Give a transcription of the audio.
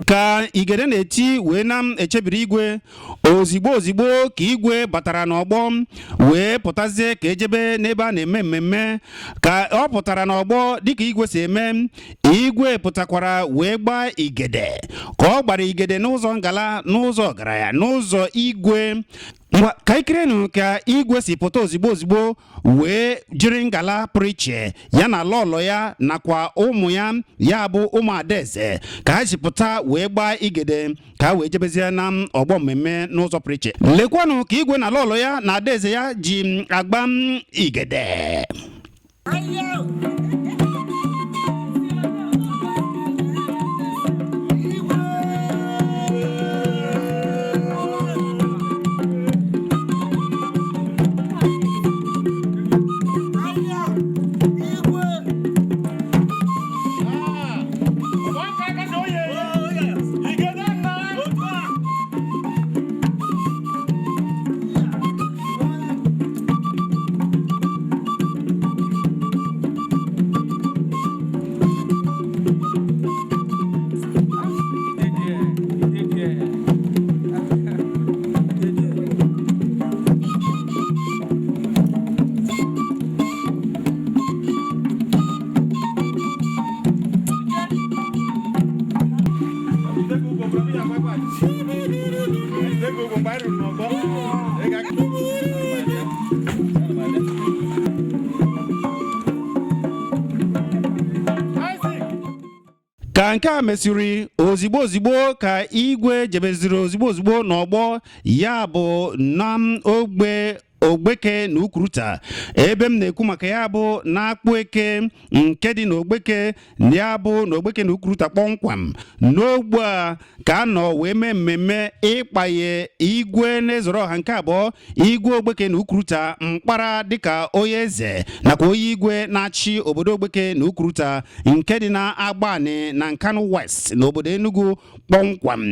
Ka igede na-eti wee na-echebiri igwe, ozigbo ozigbo ka igwe batara n'ọgbọ wee pụtazie ka ejebe n'ebe a na-eme mmemme. Ka ọ pụtara n'ọgbọ dịka igwe si eme, igwe pụtakwara wee gbaa igede. Ka ọ gbara igede n'ụzọ ngala, n'ụzọ ọgaranya, n'ụzọ igwe. Ngwa, ka ikirenu ka igwe si pụta ozigbo ozigbo wee jiri ngala pụrụ iche, ya na lọlọ ya nakwa ụmụ ya, ya bụ ụmụ adaeze, ka ha si pụta wee gbaa igede ka ha wee jebezie na ọgbọ mmemme n'ụzọ pụrụ iche. Lekwanụ ka igwe na lọlọ ya na adaeze ya ji agba igede. Ka nke a mesịrị, ozigbo ozigbo ka igwe jebeziri ozigbo ozigbo n'ọgbọ, ya bụ na ogbe Ogbeke na Ukuruta. Ebe m na-ekwu maka ya bụ na-akpụ eke nke dị n'Ogbeke, ya bụ n'Ogbeke na Ukuruta kpọmkwem. N'ogbe a ka a nọ wee mee mmemme ịkpanye igwe na-ezoro ọha nke abụọ, igwe Ogbeke na Ukuruta, mkpara dịka onye eze nakwa onye igwe na-achị obodo Ogbeke na Ukuruta nke dị na Agbani na Nkanu West n'obodo Enugu kpọmkwem.